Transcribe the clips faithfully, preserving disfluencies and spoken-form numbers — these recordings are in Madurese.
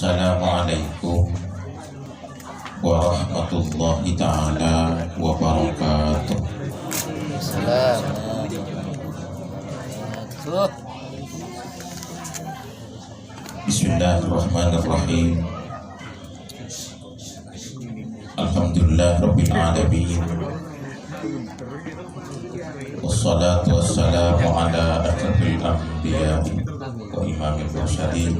Assalamualaikum warahmatullahi taala wabarakatuh. Bismillahirrahmanirrahim. Alhamdulillah rabbil alamin. Wassalatu wassalamu ala asyrafil anbiya wa imamil mursalin,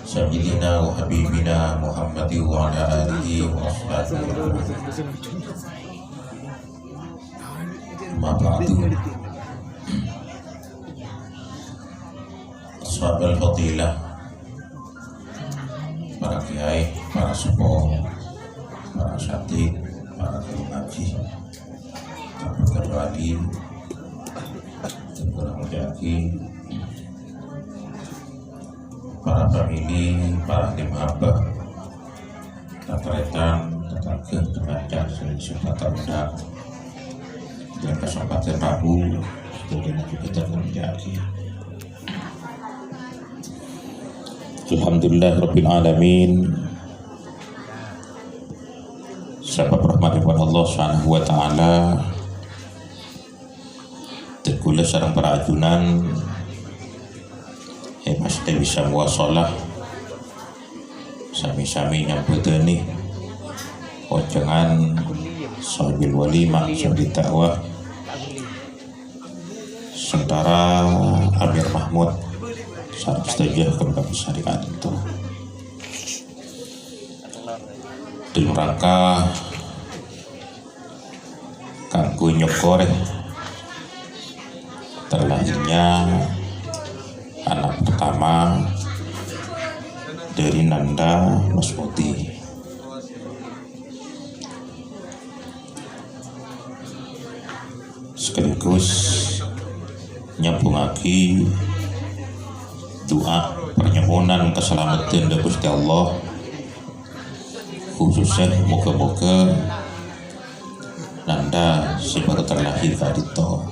sayyidina wa habibina Muhammadin wa ala alihi wa ashabihi. Amma ba'du. Ashabul fadilah, para kiai, para sepuh, para asatidz, para guru ngaji, para wali, para mujahi, para famili, para ahli mahabbah, Tan-tarètan, tatangghâ, kanca sè sempajân undang. Dalam kesempatan Rabu, sadhâjâna jhughân terjadi. Alhamdulillah Rabbil Alamin. Sabâb rahmatèpon Allah Subhanahu wa Ta'ala, Dhâddhi kaulâ sareng para ajunan, è, mastè bisa muwasalah, sami-sami nyambhâdhâni onjhângan Sohibul Walimah, Sohibud Da'wah, Sentara Amir Mahmud, sareng sadhâjâ keluarga besar ka'dinto. Dalam rangka kaangghuy nyokkorè terlahirnya anak pertama dari Nanda Mas Mudi. Sekaligus nyambhungngaghi du'a parnyo'onan kasalameddhân dâ' Ghustè Allah. Khususnya, moghâ-moghâ Nanda sè bhâkal terlahir ka'dinto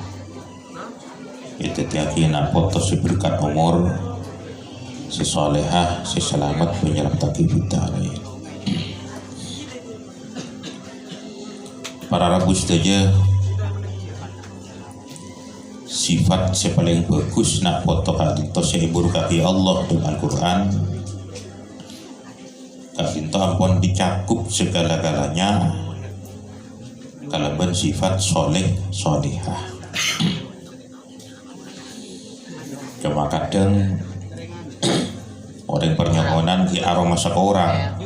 èdhâddhiyâghi na' poto sè berkat omor, sè salehah, sè salamet, bân nyalamettaghi bhâdhân. Para rabu sadhâjâ, sifat sè palèng bhâghus na' poto ka'dinto sè èburukaghi Allah dâlem Al-Qur'an, ka'dinto ampon ècakup segala-galanya kalabân sifat soleh solehah. Coma kadhâng orèng parnyo'onan ghi' aromasa korang.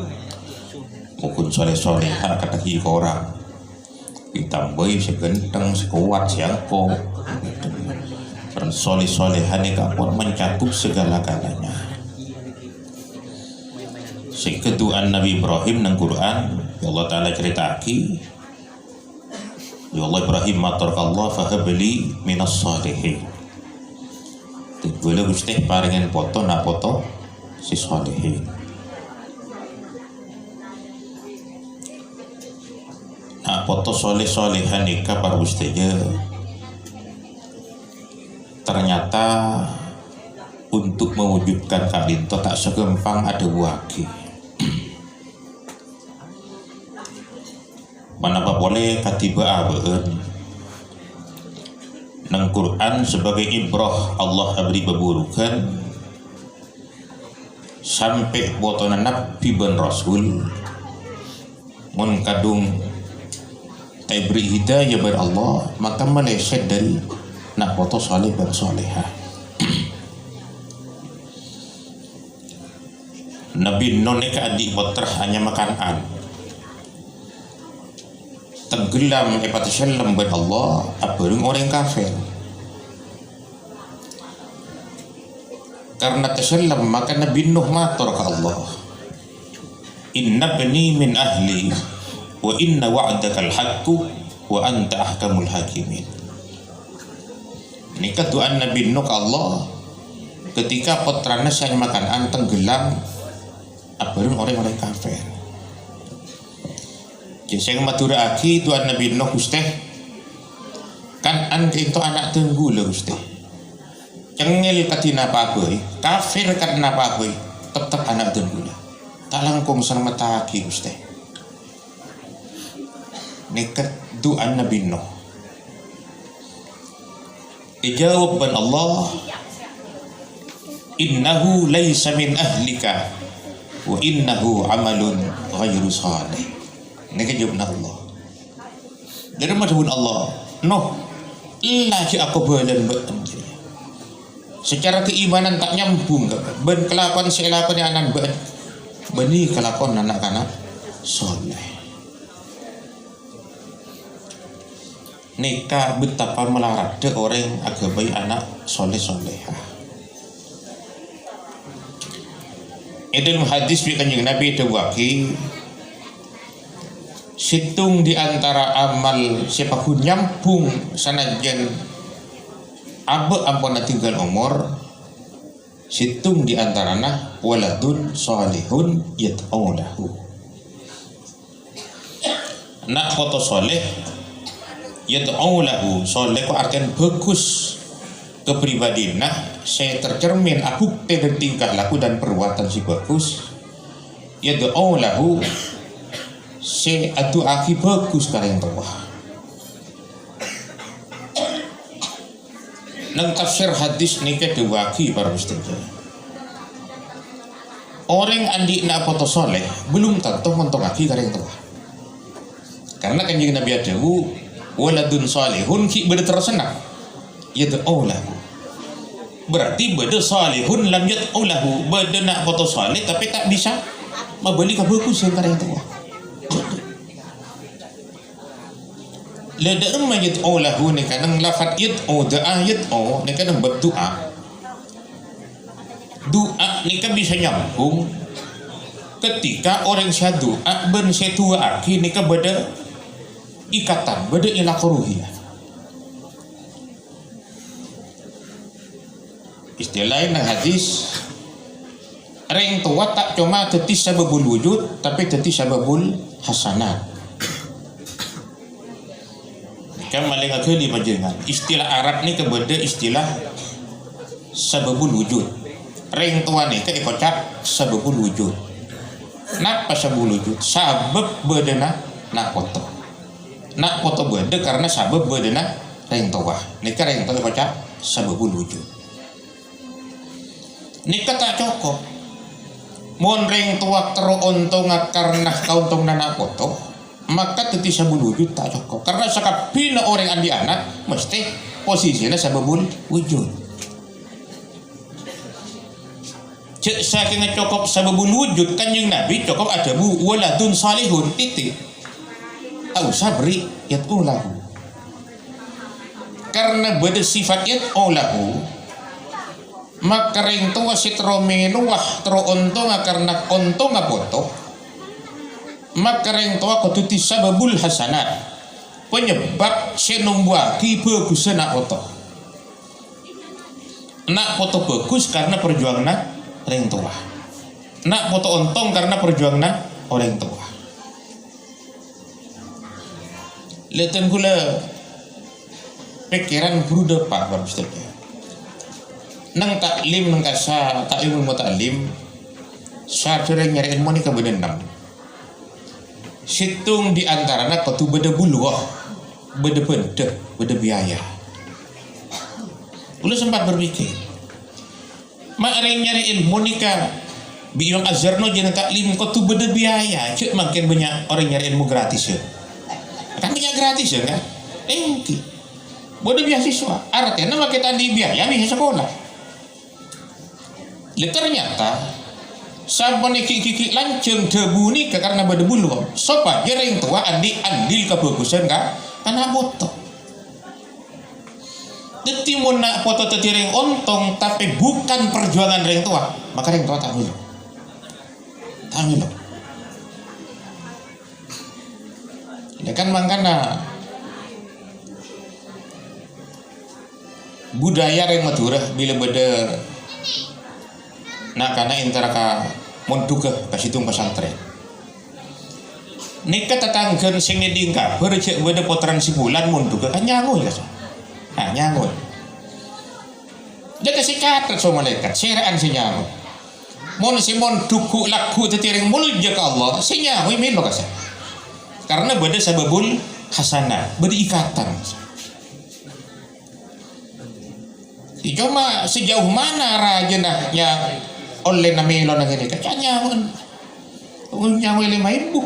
Moghâ soleh solehah kadhâng ghi' korang. Ètambâi sè ghântheng, sè kowat, sè angko. Karana soleh-solehan nèka pon mencakup segala-galanya. Sèngghâ du'ana Nabi Ibrahim neng Qur'an, ya Allah Ta'ala carèta'aghi, "Ya Allah, Ibrahim mator ka Allah, 'Fahabli minas shalihin.'" Dhâddhi, "Ghulâ, Ghustè, parèngè poto, na' poto sè shalihin." Na' poto soleh-solehan nèka, para sadhâjâ, ternyata untuk mewujudkan ka'dinto ta' saghâmpang adhâbuwâghi. Manapa polè kadhi bâ'-abâ'ân. Neng Qur'an sebagai ibrah Allah abherri' bhâbhurughân sampè' potona nabbhi bân rasul, mon kadhung ta' èberri' hidayah bân Allah, maka malèsèt dhâri na' poto saleh bân salehah. Nabbhi Nuh nèka andi' pottra anyama Kan'an. Tenggelam èpatasellem bân Allah, abhâreng orèng kafir. Karena tasellem, maka Nabbhi Nuh mator ka Allah, "Inna ibni min ahli, wa inna wa'dakal haqqu, wa anta ahkamul hakimin." Nèka du'ana Nabbhi Nuh ka Allah, ketika pottrana sè anyama Kan'an tenggelam, abhâreng orèng-orèng kafir. Jhâ' sè madhurâ'aghi du'ana Nabbhi Nuh, "Ghustè, Kan'an ka'dinto ana' dhâng ghulâ, Ghustè." Cengngel kadhi napa bhâi, kafir kadhi napa bhâi, teptep ana' dhân kaulâ. Ta' langkong salamettaghi, Ghustè. Nèka du'âna Nabi Nuh. Èjâwâb bân Allah, "Innahu laisa min ahlika, wa innahu amalun ghairu shalih." Nèka jâwâbbhâ Allah. Dhâri ma dhâbuna Allah, "Nuh, ella jhâ' akobâlân bâ'na jârèya. Sacara kaimanan ta' nyambhung ka bâ'na, bân kalakowan sè èlakonè ana'na bâ'na, bânnè kalakowan na'-kana' shaleh." Nèka betapa malaradhâ orèng aghâbây ana' shaleh-shalehah. È dhâlem hadis bi' Kanjeng Nabi èdhâbuwâghi, sèttong di antara amal sè paghun nyambhung sanajjhân abâ' ampon atinggal omor, sèttong di antarana waladun shalihun yad'u lahu. Na' poto shaleh, yad'u lahu, shaleh ko' artèna bhâghus kapribadhina sè tercermin abhuktè dhâri tingkah laku dan perbuatan sè bhâghus. Yad'u lahu, sè adu'aaghi bhâghus ka rèng towa. Neng tafsir hadis nèka èdhâbuwâghi, para mustajab. Orèng andi' na' poto shaleh belum tanto ngontongngaghi ka rèng towa. Karna Kanjeng Nabi adhâbu, "Waladun shalihun ghi' bâdâ terrosanna, yad'u lahu." Berarti bâdâ shalihun lam yad'u lahu, bâdâ na' poto shaleh tapè ta' bisa mabâli kabhâghusân ka rèng towa. La dhâ' remma yad'u lahu nèka neng lafat yad'u, da'a yad'u nèka neng bab du'a. Du'a nèka bisa nyambhung ketika orèng sè adu'a bân sè èdu'aaghi nèka bâdâ ikatan, bâdâ ilaqah ruhiyah. Istilah neng hadis, rèng towa ta' coma dhâddhi sababul wujud, tapè dhâddhi sababul hasanat. Kan malèng aghâli panjhennengngan. Istilah Arab nèka bâdâ istilah sababul wujud. Rèng towa nèka èkoca' sababul wujud. Napa sababul wujud? Sabâb bâdâna na' poto. Na' poto bâdâ karna sabâb bâdâna rèng towa. Nèka rèng towa èkoca' sababul wujud. Nèka ta' cokop. Mon rèng towa terro ontongnga karna kaontonganna na' poto, maka dhâddhi sababul wujud ta' cokop. Karna sakabbhiyânna orèng andi' ana' mestè posisina sababul wujud. Jhâ' sakènga cokop sababul wujud, Kanjeng Nabi cokop adhâbu, "Waladun shalihun," titik. Ta' osa bâri' yad'u lahu. Karna bâdâ sifat yad'u lahu, maka rèng towa sè terro mènowa, terro ontongnga karna ontongnga poto, maka rèng towa kodhu dhâddhi sababul hasanat, panyebab sè nombhuwâghi bhâghusânna poto. Na' poto bhâghus karna parjuwanganna rèng towa. Na' poto ontong karna parjuwanganna orèng towa. Lètèn kaulâ pèkkèran buru dâpa', Pak Ustaz, ya. Neng taklim, neng kasa, taklim ilmu taklim, sadhâjâ nyarè ilmu nèka bâdâ ennem. Sèttong di antarana kodhu bâdâ bulughah, bâdâ bhândhâ, bâdâ biaya. Kaulâ sempat berpikir, ma' orèng nyarè ilmu nèka, bi' Imam Azhar no jhâna taklim kodhu bâdâ biaya, jhâ' mangkèn bânnya' orèng nyarè ilmu gratis, ya. Kan bânnya' gratis, ya, kan? Èngghi. Bâdâ beasiswa, artèna makè ta' andi' biaya bisa sakola. Lè, ternyata, sampon èghi'-ghi' lanjhâng dhâbu nèka karna bâdâ bulughah, sopajâ rèng towa andi' andil kabhâghusân ka ana' poto. Dhâddhi, mon na' poto dhâddhi rèng ontong, tapè bukan parjuwangan rèng towa, maka rèng towa ta' mèlo. Ta' mèlo. Lè, kan mangkana budaya rèng Madhurâ bilâ bâdâ na'-kana' entara ka mondhughâ ka sèttong pasantrèn. Nèka tatangghâna sè ngèdhing kabhâr jhâ' bâdâ pottrana si Pulan mondhughâ, kan nyangoy, kan? Nah, nyangoy. Jâgâ sè catet so malaèkat, sèra'an sè nyawa. Mon sè mondhuk ghu'-lagghu' dhâddhi orèng molja ka Allah, sè nyawa mèlo ka sè. Karena bâdâ sababul hasanah, bâdâ ikatan. Coma sejauh mana rajâna nya-, ollèna mèlo nang kènè, ka nyawa. Oh, nyawa lèma èbu.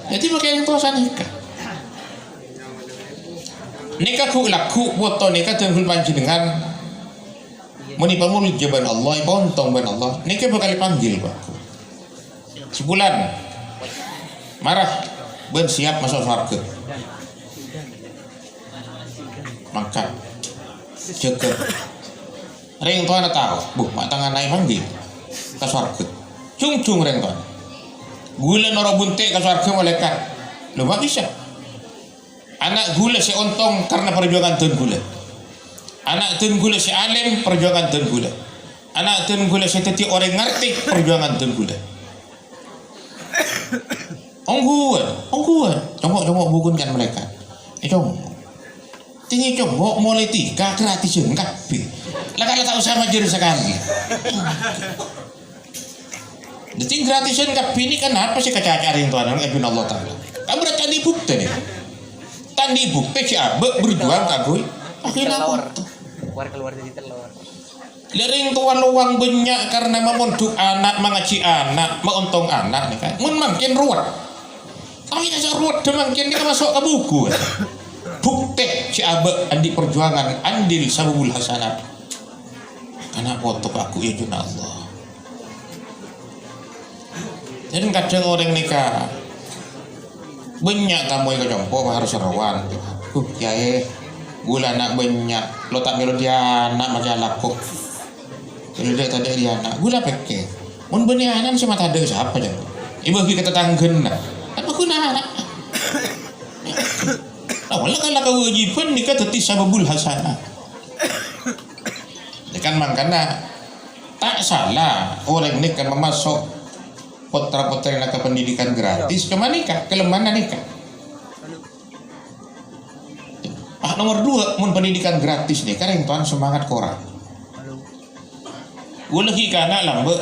Jadi, makanya itu sanèka. Nèka ghu'-lagghu' poto nèka dhâlem panjhennengngan. Mon èpamolja bân Allah, èpaontong bân Allah, nèka bhâkal èpanggil, Pak. Sabulân. Mara. Bân siap maso' sowarghâ. Mangkat. Jâgâ. Rèng towana tao, bu, ma' tang ana'è mangghi ka sowarghâ. Jhung-jhung rèng towana. Ghulâ noro' bunte' ka sowarghâ malaèkat. Lho, ma' bisa. Ana' ghulâ sè ontong karna parjuangan dân ghulâ. Ana' dân ghulâ sè alim, parjuangan dân ghulâ. Ana' dân ghulâ sè dhâddhi orèng ngartè, parjuangan dân ghulâ. Ongghuwân, ongghuwân. Congko'-congko' bukun kan malaèkat. Eh, congko'. Tèngè congko' molaè dhika gratisan kabbhi. La kala ta' osa majâr sakalè. Dhâddhi gratisan kabbhi nèka napa sè èkacaca rèng towana neng ajunanna Allah Ta'ala? Kan berarti ta' andi' bukte nèka. Ta' andi' bukte sè abâ' berjuang kaangghuy akhirnya telor. Keluar, keluar jadi telor. Lè rèng towa lowang bânnya' karna mamondhuk ana', mangajhi ana', maontong ana' nèka. Mon mangkèn rowet. Tapè kassa' rowet mangkèn nèka maso' ka buku. Bukte sè abâ' andi' parjuangan, andil sababul hasanat. Ana' poto kaangghuy ajunanna Allah. Jadi kadhâng orèng nèka Bânnya' tamoy ka compo' harus rowan. "Huh, Kyaè, ghulâ ana' bânnya', lo' ta' mèlo dâri ana' makè alako." Mèlo dâ' tadâ' dâri ana'. Ghulâ pèkkèr, "Mon bânnè ana' sè matadâ' sapa, jâ'? Èbâghi ka tatangghâna. Apa ghuna ana'?" Nah, wala kala kawâjibhân nèka dhâddhi sababul hasanah. Ya kan, mangkana ta' sala orèng nèka mamaso' potra-potrèna ka pendidikan gratis, coma nèka, kelemahanna nèka. Ah, nomor dua, mon pendidikan gratis nèka rèng towana semangat korang. Ghulâ ghi' kana' lambâ'.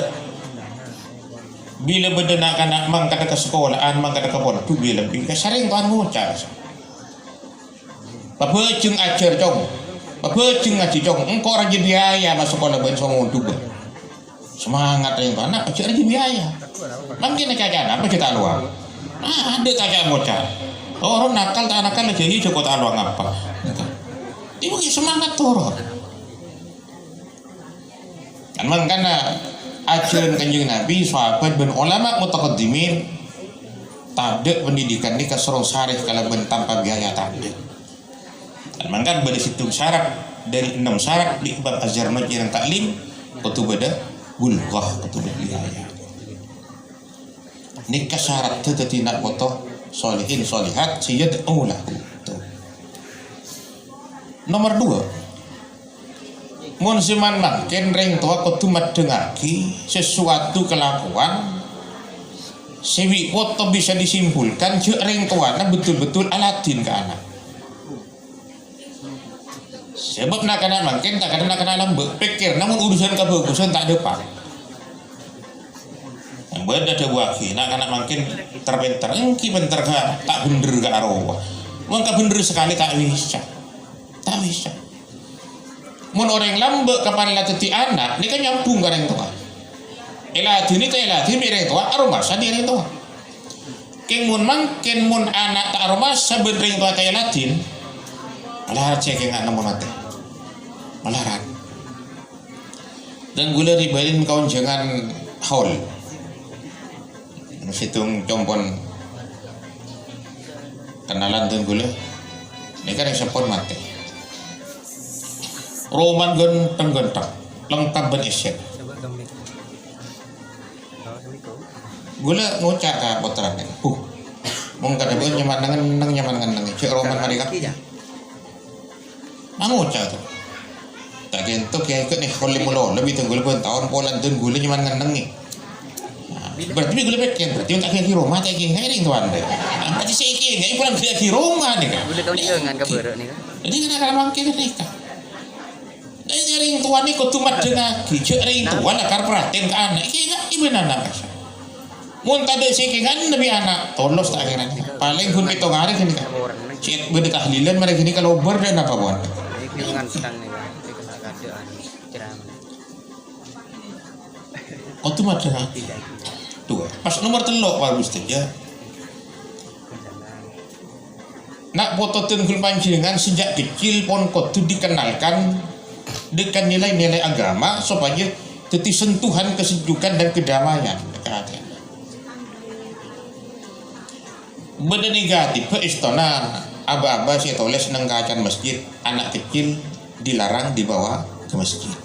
Bilâ bâdâ na'-kana' mangkada ka sakola'an, mangkada ka pondhuk, bilâ bi' ka sarèng towana ngoca'. Pabhâjâng ajhâr, Cong. Pabhâjâng ngajhi, Cong. Engko' rajâ biaya masakola bân songo dubbâ. Semangat rèng towana, ajhâr rajâ biaya. Mangkèn cacana apa jhâ' ta' lowang? Ah, adâ' ta' ca' ngoca'. Toron nakal ta' nakal jâ' jhâ' ko' ta' lowang apa. Itu semangat toron. Kan mangkana ajhârân Kanjeng Nabi, sahabat bân ulama mutaqaddimin, tadâ' pendidikan nèka soro sarè kalabân tanpa biaya, tadâ'. Kan mangkana bâdâ sèttong syarat dâri ennem syarat di' Imam Az-Zarnuji neng Ta'lim, kodhu bâdâ bulghah, kodhu bâdâ biaya. Nèka syarat dhâddhi na' poto solihin solihat sè yad'u lahu. Tuh. Nomor dua, mon sè man-mangkèn rèng towa kodhu maddhengngaghi sesuatu kalakowan sè bi' poto bisa disimpulkan jhâ' rèng towana betul-betul aladhin ka ana'. Sabâb na'-kana' mangkèn ta' kadhâng na'-kana' lambâ', pèkkèr, namong urusan kabhâghusân ta' dâpa'. Bâdâ dhâbuwaghi, na'-kana' mangkèn ter-pènter, èngghi pènter ka, ta' bhendher ka arowa. Mon kabhendher sakalè ta' bisa. Ta' bisa. Mon orèng lambâ' kapan la dhâddhi ana', nèka nyambhung ka rèng towa. Èladhinè ta' èladhinè bi' rèng towa, aromasa bi' rèng towa. Kèng mon mangkèn mon ana' ta' aromasa bân rèng towa ta' èladhin, malarat sè kèng ana' mon matè. Malarat. Dân ghulâ rè-bâri'ân ka onjhângan haul. Sèttong compo'na kennalan dân ghulâ. Nèka rèng seppon matè. Romana ghântheng-ghântheng, lengkap bân èssèna. Ghulâ ngoca' ka pottrana, "Huh, mon kadhâbuwân nyamana ngenneng, nyamana ngenneng, jhâ' romana marè kabbhi." Mangoca' to. Ta' kènto kèya ikut nè, kolè molo, lebbi tènggol pon taon polan dân ghulâ nyamana ngennengngè. Nah, Berarti ghulâ pèkkèr, berarti ta' ghâlâghi roma, ta' ghâlâghi rèng towana. Berarti sè èghâlâghi, ghulâ ghâlâghi roma nèka. Ghulâ tao jangan ka bârâ' nèka. Jadi, kèng-kèng, ghulâ pèkkèr nèka. Jadi, rèng towa nèka kodhu maddhengngaghi, jhâ' rèng towa lakar parhatèn ka ana'. Èghâlâghi bân ana'. Mon tadâ' sè èghâlâghi bi' ana', tolos ta' kèra. Palèng ghun pètto arè ghânèka. Cè' bâdâ tahlilan marè ghânèka lobâr dâ' napa pon. Kodhu maddhengngaghi. Tuh, pas nomor tello', Pak Ustaz, ya. Na' poto dhân ghulâ panjhennengngan sejak kecil pon kodhu dikenalkan dengan nilai-nilai agama supaya dhâddhi sentuhan kesejukan dan kedamaian. Bâdâ negatif, èstona aba-aba sè tolès neng kacan masjid, anak kecil dilarang dibawa ke masjid.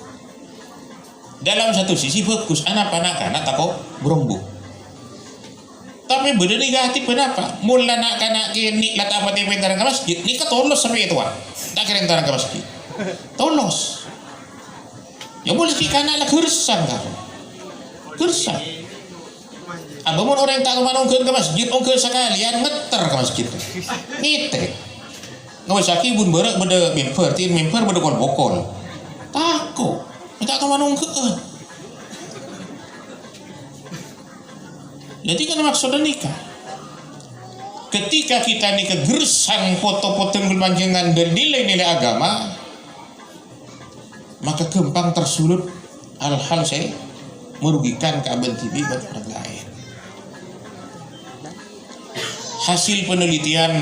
Dalam satu sisi bagus, anapa na'-kana' tako' barombung. Tapè bâdâ negatif, anapa? Mon la na'-kana' kènè' la ta' patè pèntarang ka masjid, nèka tolos sampè' ètowa. Ta' kèra èntarang ka masjid. Tolos. Ya, mon ghi' kana' la ghârsang, ka. Ghârsang. Abâ mon orèng ta' kemma ongghâ ka masjid, ongghâ sakalèyan ngètter ka masjid. Ngètè. Ngabâssaghi bun bârâ' bâdâ mimbar, tèn mimbar bâdâ kol-bokol. Tako'. Ta' kemma ongghâ'ân. Jadi kan maksudnya nèka. Ketika kita nèka ghârsang poto-poto ghulâ panjhennengngan dâri nilai-nilai agama, maka ghâmpang tersulut hal-hal sè merugikan ka abâ' dhibi' bân orèng laèn. Hasil penelitian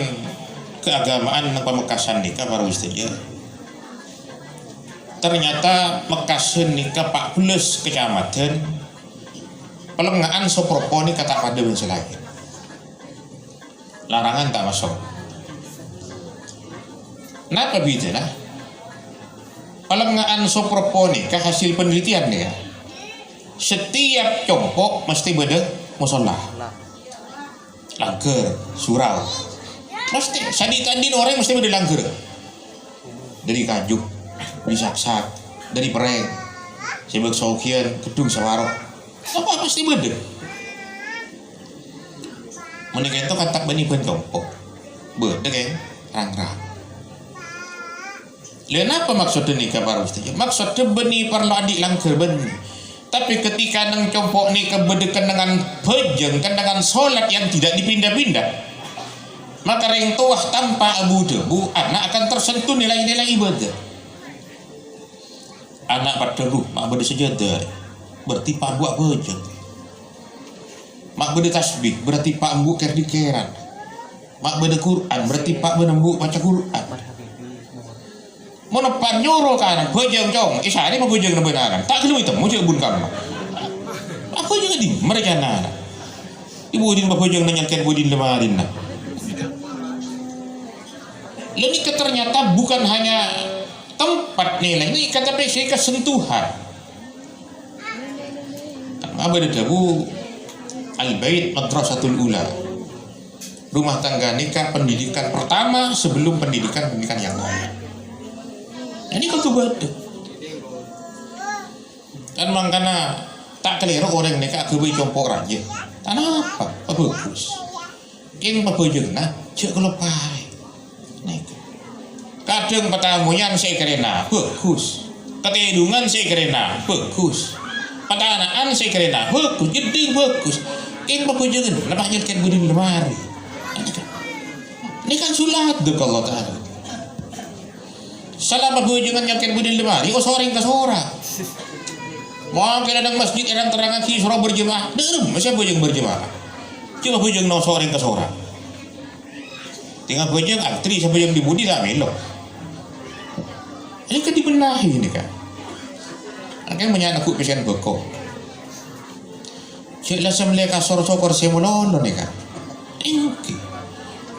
keagamaan neng Pamekasan nèka, para ustaz, ya. Ternyata Mekasan nèka empat belas kecamatan, palèngnga'an sopropo nèka ta' padâ bân sè laèn. Larangan ta' maso'. Napa bhidhâna? Palèngnga'an sopropo nèka hasil penelitian nèka. Setiap compo' mesti bâdâ mosolla. Langghâr, surau. Mesti, sadi-tadin orèng mesti bâdâ langghâr. Dâri kaju, dâri sak-sak, dâri perrèng, sè bâk soghiyân, ghedung sawaro. Apa mesti bâdâ? Mon ka'dinto kan ta' bânnè bân compo'. Bâdâ, kèng, rang-rang. Lha, napa maksodda nèka, para ustaz? Maksodda bânnè parlo andi' langghâr bânnè. Tapè ketika neng compo' nèka bâdâ kennengngan bhâjâng, kennengngan solat yang tidak dipindah-pindah, maka rèng towa tanpa abu-dhâbu, ana' akan tersentuh nilai-nilai ibadah. Ana' padâ rowa ma' bâdâ sajâdâ, berarti pa' ambu abhâjâng. Ma' bâdâ tasbih, berarti pa' ambu kèr-dikèran. Ma' bâdâ Qur'an, berarti pa' bân ambu maca Qur'an. Mon eppa' nyoro ka ana', "Bhâjâng, Cong," èsarè pabhâjângnga bân ana'. Ta' ghellem ètemmo jâ' bun kamma. Pabhâjângnga dimma rèya ana'? È budina pabhâjângnga nyalkèn budina lèmarèna. Lha nèka ternyata bukan hanya tempat nilai nèka, tapè sè kasentuhan. Abâ' dhâbu, "Al-bait madrasatul ula." Rumah tangga nèka pendidikan pertama sebelum pendidikan-pendidikan yang lain. Jadi kodhu bâdâ. Kan mangkana ta' kalèro orèng nèka aghâbây compo' rajâ. Anapa? Pabhâghus. Kèng pabhâjângnga jhâ' kaloppaè. Nèka. Kadhâng patamoyan sè èkarèna, bhâghus. Katèdungan sè èkarèna, bhâghus. Patana'an sè èkarèna, bhâghus. Jeddhing bhâghus. Kèng pabhâjângnga, napa nyalkèn budina lèmarè. Nèka. Nèka kan sulat dâ' ka Allah Ta'ala. Salama bhâjângnga nyalkèn budina lèmarè, oso' orèng kasorang. Mangkèn neng masjid èrang-terrangaghi soro berjemaah, dâ'remma sè bhâjâng berjemaah. Coma bhâjângnga oso' orèng kasorang. Tèngal bhâjâng antri, sè bhâjâng dhi-budhi ta' mèlo. Ini kan dibenahi ini kan. Angkèn mènyana ghu' pèssèna bhâko. Cè' la sè mellè kasor sokor sè mololo nèka. Èngghi.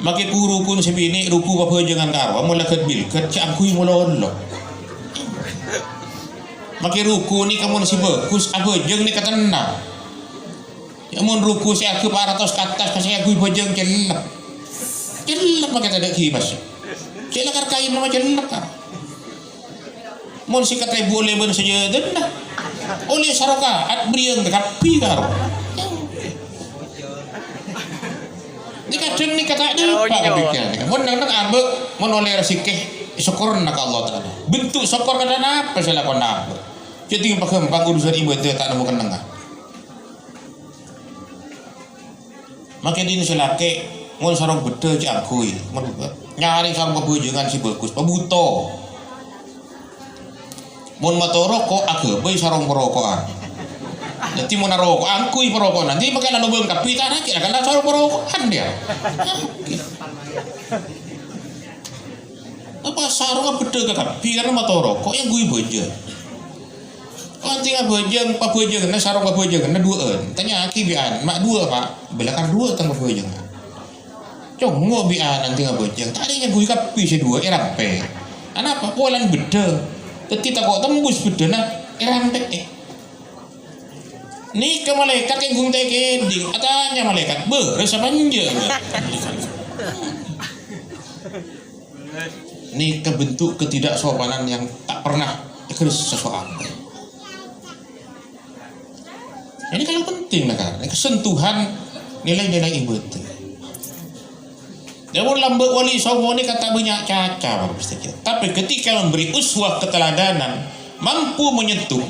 Makè ku-rukuna sè binè' ruku pabhâjângan karo, mon lèghât-bilghât, cè' angghuy mololo. Makè ruku nèka mon sè bhâghus, abhâjâng nèka tennang. Yâ, mon ruku sè aghâ pa' ratos ka attas, ka sè angghuy bhâjâng cellep. Cellep makè tadâ' ghibâs. Cè' la kar kaèn ma' cellep, ka. Mon sè katèbu ollè bân sajâdâna, ollè saroka'at bâriyâng kabbhi karo. Ini kadhâng nèka ta' napa kapikiran. Mon neng-neng abâ', mon ollè rejhekkè, sokkorna ka Allah Ta'ala. Bentuk sokkor kadhâng apa sè lakona abâ'? Jadi gampang-gampang urusan ibadah ta' nemmo kennengnga. Makè dhin sè lakè', mon sarong beddhâ cè' angghuy. Mon nyarè sarong pabhâjângan sè bhâghus, pabhuto. Mon mato roko', aghâbây sarong paroko'an. Dhâddhi mon aroko', angghuy paroko'an. Dhâddhi makè lalo bâng kabbhi, ta' rakè, kan sarong paroko'an dhiyâ. Apa sarongnga beddhâ kabbhi karena mato roko', èangghuy bhâjâng. Anti abhâjâng, pabhâjânganna sarong pabhâjânganna duwâ'ân. Tanya'aghi bi' ana', "Ma' duwâ', Pa'?" "Bâlâ kan duwâ' tang pabhâjângan." Congngo' bi' ana' anti abhâjâng, ta' rèya èangghuy kabbhi sè duwâ' èrampè'. Anapa? Polana beddhâ. Dhâddhi tako' tembus beddhâna èrampè'è. Nèka malaèkat èangghuy ta' èkèdhing, atanya malaèkat, "Bârâs apa enjâ'?" Nèka bentuk ketidaksopanan yang tak pernah èkerressa soal. Ini kalau penting, nah, kan? Ini kesentuhan nilai-nilai ibadah. Dâ' mon lambâ' wali songo nèka ta' bânnya' caca, Bapak Ibu sekalian. Tapi ketika memberi uswah keteladanan, mampu menyentuh,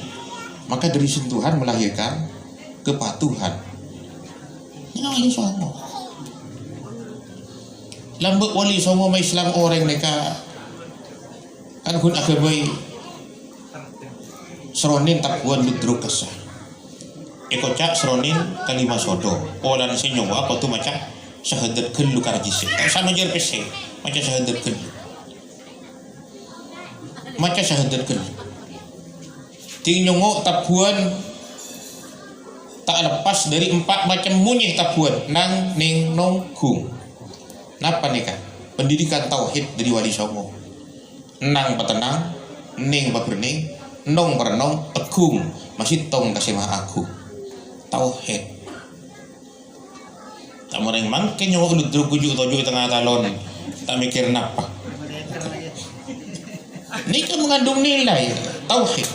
maka dari sentuhan melahirkan kepatuhan. Ini wali songo. Lambâ' wali songo ma' Islam orèng nèka kan ghun aghâbây sronin tabbhuwân ludruk kassa. Èkoca' sronin kalima sodâ. Polana sè nyowa kodhu maca syahadat ghâllu ka rajisi. Samajâr pèssè maca syahadat ghâllu. Maca syahadat ghâllu. Dhing nyongngo' tabbhuwân ta' lepas dhâri empa' macem monyè tabbhuwân, nang, nèng, nong, ghung. Napa nèka? Pendidikan tauhid dhâri wali songo. Nang patennang, nèng pabhârnè, nong parennong, èghung, masèttong ka sè maha aghung. Tauhid. Ta' mon orèng mangkèn nyongngo' ludruk ghu ju'-toju' è tengnga talon, ta' mèkkèr napa. Nèka mengandung nilai tauhid.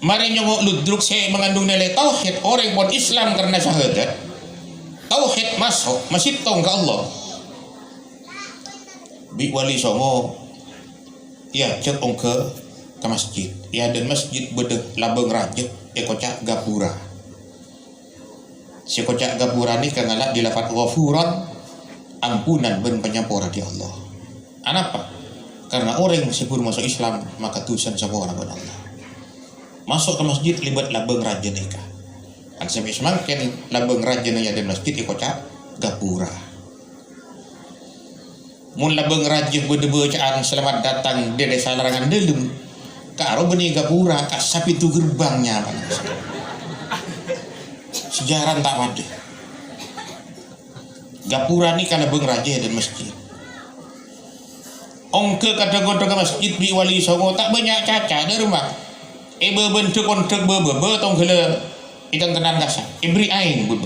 Marè nyongngo' ludruk sè mengandung nilai tauhid, orèng pon Islam karena syahadat, tauhid maso', masèttong ka Allah. Bi' wali songo èajhâk ongghâ ka masjid. È adâ'na masjid bâdâ labâng rajâ èkoca' gapura. Sè èkoca' gapura nèka ngala' dâri lafat ghafuran, ampunan bân panyampora dâri Allah. Anapa? Karena orèng sè buru maso' Islam, maka dhusana sapora bân Allah. Maso' ka masjid lèbât labâng rajâ nèka. Kan sampè' samangkèn labâng rajâna è adâ'na masjid èkoca' gapura. Mon labâng rajâ bâdâ bâcaan "Selamat datang di desa larangan dâlem", karo bânnè gapura ka sapinto gerbang nyamana. Sejarah ta' padâ. Gapura nèka labâng rajâ è adâ'na masjid. Ongghâ ka dhâ-, ka dhâ-, ka masjid bi' wali songo ta' bânnya' caca dâ' remma. Èbâbâna dhâk-ondhâk bâbâ, bâ tongghâlla ètentenan kassa'. Èberri' aèng bâbâ.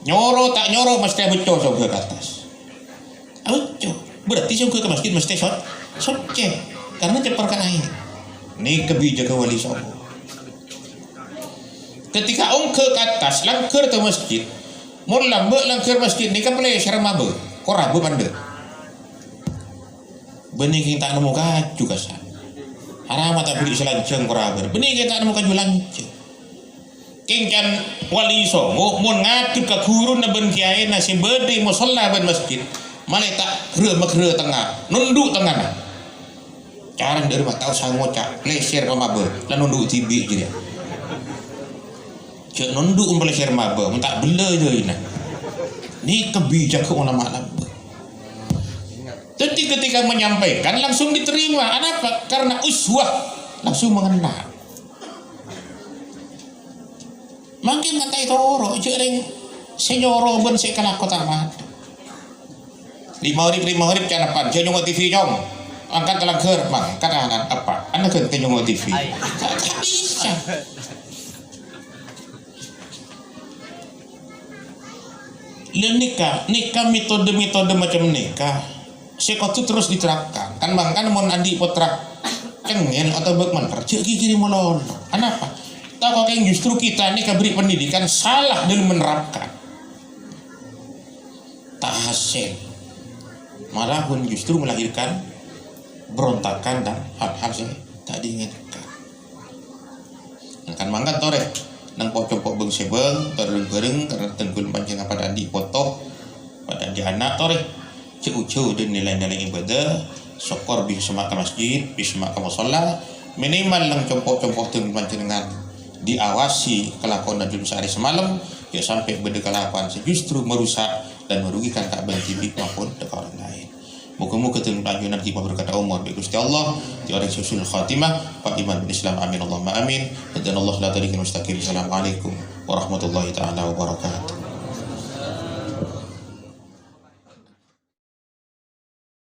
Nyoro ta' nyoro mastè abhecco sè ongghâ ka attas. Abhecco. Berarti sè ongghâ ka masjid mastè so-, soccè. Karena ceppor ka aèng. Nèka bijâkka wali songo. Ketika ongghâ ka attas, langghâr ka masjid. Mon lambâ' langghâr masjid nèka palèsèr mabâ. Korabhâ pandâ'. Bânnè kèng ta' nemmo kaju kassa'. Arapa ta' bherri' sè lanjhâng korabhâ. Bânnè kèng ta' nemmo kaju lanjhâng. Kèng can wali songo mon ngadhep ka ghuruna bân kèyaèna sè bâdâ è mosolla bân masjid, malè ta' ghârâ-maghârâ tengnga, nondhu' tengngana. Carana dâ' remma ta' osa ngoca', lèsèr ka mabâ, la nondhu' dhibi' jârèya. Jhâ' nondhu' mon palèsèr mabâ, mon ta' bellâ jârèya. Nèka bijâkka ulama lambâ'. Dhâddhi ketika menyampaikan langsung diterima. Anapa? Karena uswah, langsung mengena. Mangkèn ta' ètoro', jhâ' rèng sè nyoro bân sè èkalako ta' maddhu. Ri' maghrib, ri' maghrib, ca'na pan, "Jhâ' nyongngo' T V, Cong. Angkat langghâr, mangkat anan, apa? Ana ghântè nyongngo' T V." Ai. Ta', ta' bisa. Lha nèka, nèka metode-metode macam nèka sè kodhu terros diterapkan. Kan mangkana mon andi' pottra cengngel otabâ bâk mènter, jhâ' ghighiri malolo. Anapa? Tako' kèng justru kita nèka beri pendidikan salah dalam menerapkan. ta' hasil, malah pun justru melahirkan berontakan dan hal-hal sè ta' diinginkan. Kan mangkat torè, nang po-compo' bâng-sèbâng, torè rèng-bhâreng, karena tenggul panjang padâ andi' poto, padâ andi' ana' torè. Jhâ'-ujhâ dâ' nilai-nilai ibadah, sokor bisa soma' ka masjid, bisa soma' ka musholla, minimal nang compo'-compo' tenggul panjhennengan diawasi kalakowanna jhâ' saarè samalem, jhâ' sampè' bâdâ kalakowan sè justru marusak dan merugikan ka abâ'na dhibi' maupun ka orang lain. Moga-moga tenggul panjhennengan ghi' maberkata omor bi' Ghustè Allah, dhâddhi orèng sè husnul khatimah, wal iman bil Islam. Amin, Allahumma amin. Hadanallahu ila thariqil mustaqim. Assalamualaikum warahmatullahi taala wabarakatuh.